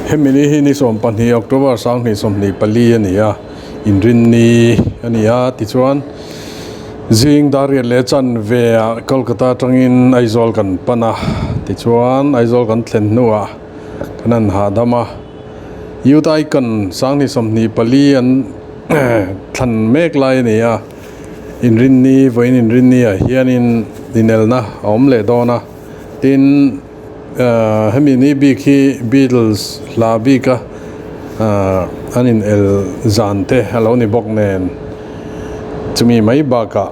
Hemi ni hi ni 12 October 2024 a ni a, inrinni a ni a tichuan zing dar riat leh chanve ah Kolkata atangin Aizawl kan pan a, tichuan Aizawl kan thlen hnuah kan han hahdam a, Youth Icon 2024 an thlan mek lai a ni a, inrinni vawiin inrinni ah hianin inelna a awm leh dawn a, tin. Hemi ni bik hi Beatles hla bika an in el zan te a lo ni bawk nen chumi mai bakah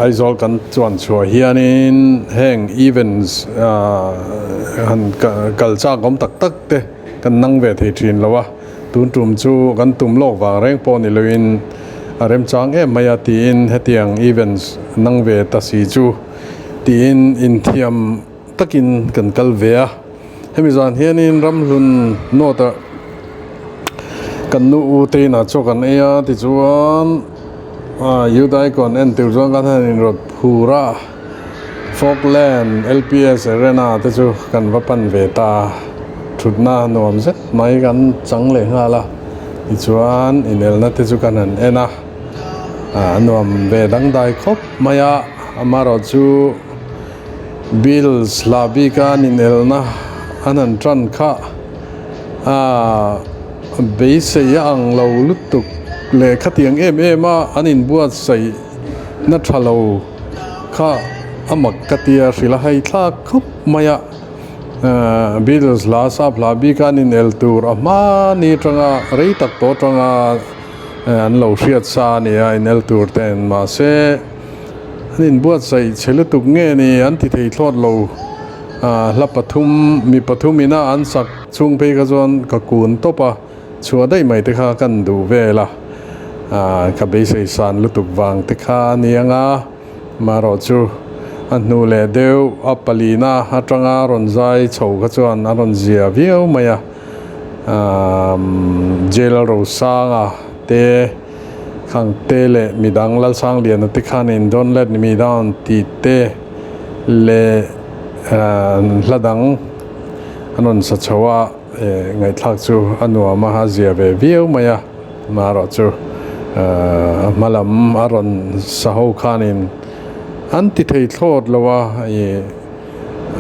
Aizawl kan chuan chhuah hianin heng events han kal chak awm tak tak te kan nang ve thei thin lo a, tun tum chu kan tum lawk vang reng pawh ni loin a remchang em mai a tiin hetiang events nang ve ta si chu. Tiin inthiam takin kan kal ve a, hemi zan hianin ramhlun nawtah kan nu u te inah chaw kan ei a tichuan Youth Icon en tur chuan kan han inrawt phur a, Falkland LPS Arena te chu kan va pan ve ta, thutna nuam zet mai kan chang leh nghal a, tichuan inelna te chu kan han en a. A nuam ve dangdai khawp mai a, amaherawh chu bills hla bika an inelna an han tan kha a beisei a ang lo lutuk leh khatiang em em a an inbuatsaih na tha lo kha a mak ka tia hrilh a hai thlak khawp mai a, Beatles hla sap hla bika an inel tur a hmani atanga rei tak tawh atanga. An lo hriat sa a ni a, inel tur ten mahse an inbuatsaih chhe lutuk nge ni an ti thei thlawt lo. Hla pathum, mi pathum ina an sak chhung phei kha chuan ka kun tawp a, chhuah daih mai te kha kan duh vel a, ka beisei san lutuk vang te kha a ni ang a, marawh chu a hnu leh deuh a palina atanga rawn zai chho kha chuan a rawn zia viau mai a. Jail Rosanga te khang te leh midang Lalsangliana te khanin Don't Let Me Down tih te leh hla dang an rawn sa chho a, ngaihthlak chu a nuam a, a zia ve viau mai a, amaherawhchu a hma lam a rawn sa ho khanin an ti thei thlawt lo a,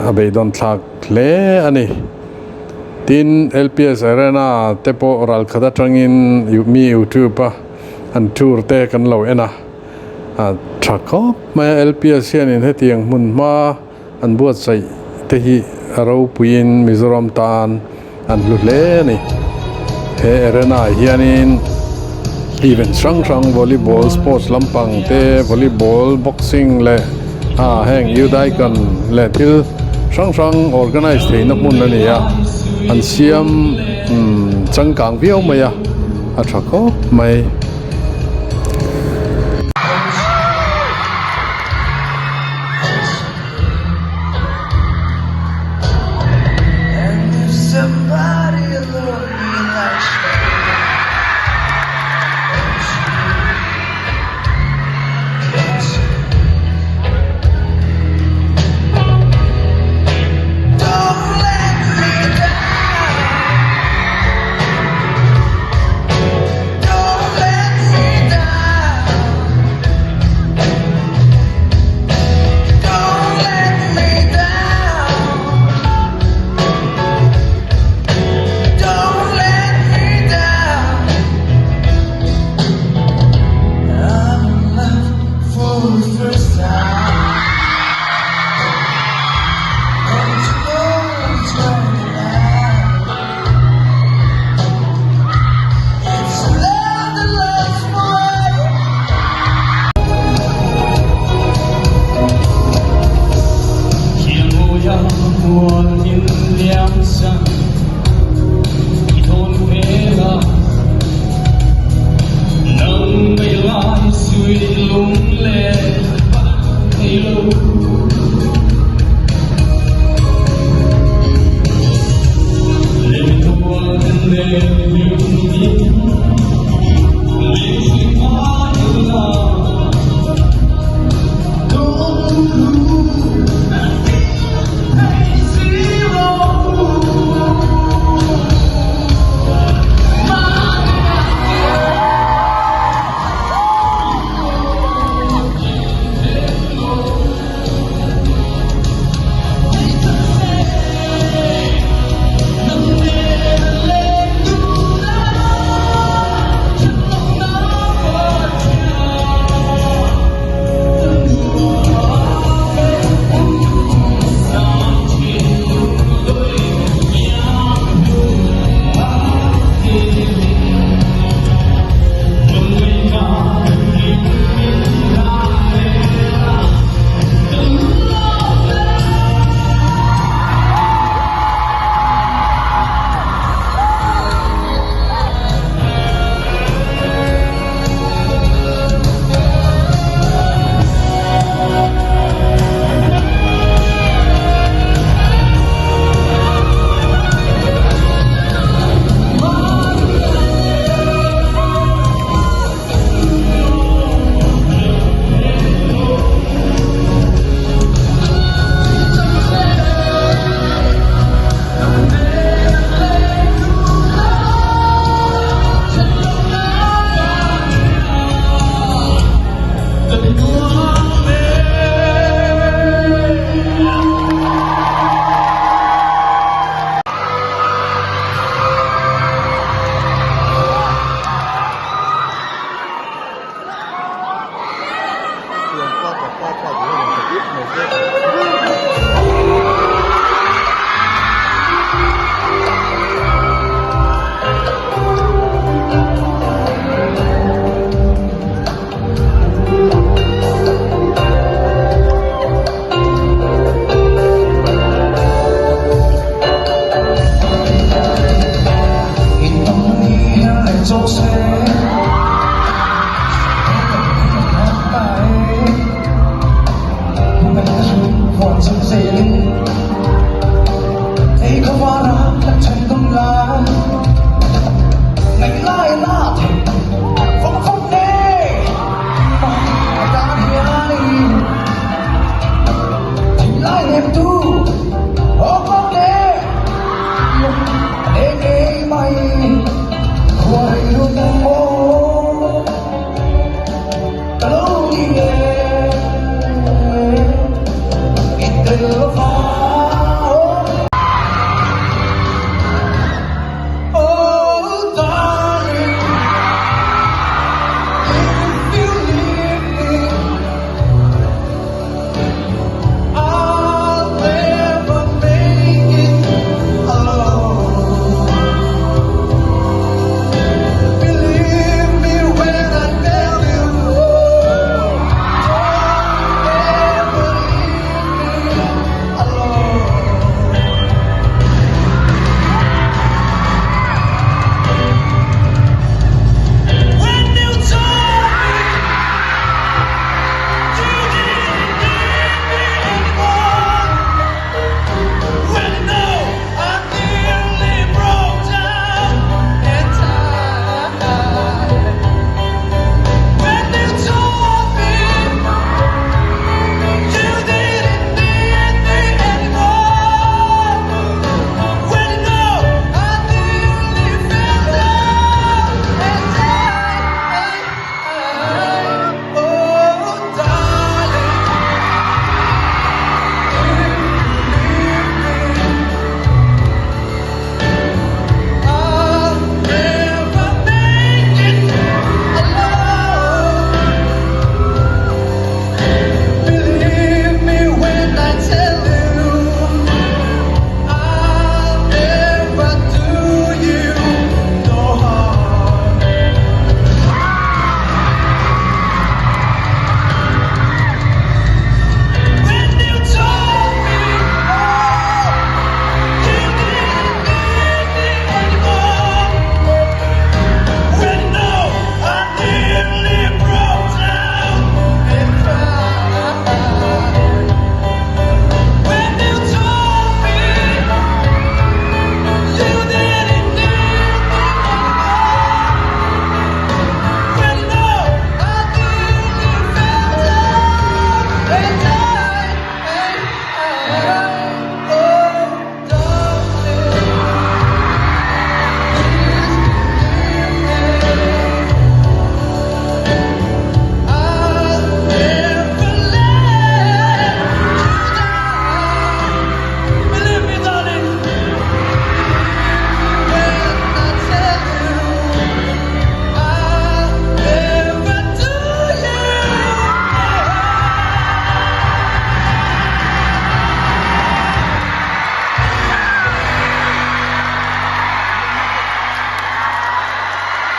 a beidawn thlak hle a ni. Tin, LPS Arena te pawh ralkhat atangin mi YouTube a an tour te kan lo en a, a tha khawp mai a. LPS hianin hetiang hmun hma an buatsaih te hi a ropuiin Mizoram tan an hlu hle a ni. He arena ah hianin event hrang hrang volleyball sports lampang te, volleyball, boxing leh ah heng youth icon leh thil hrang hrang organize theihna hmun a ni a, an siam changkang viau mai a, a tha khawp mai.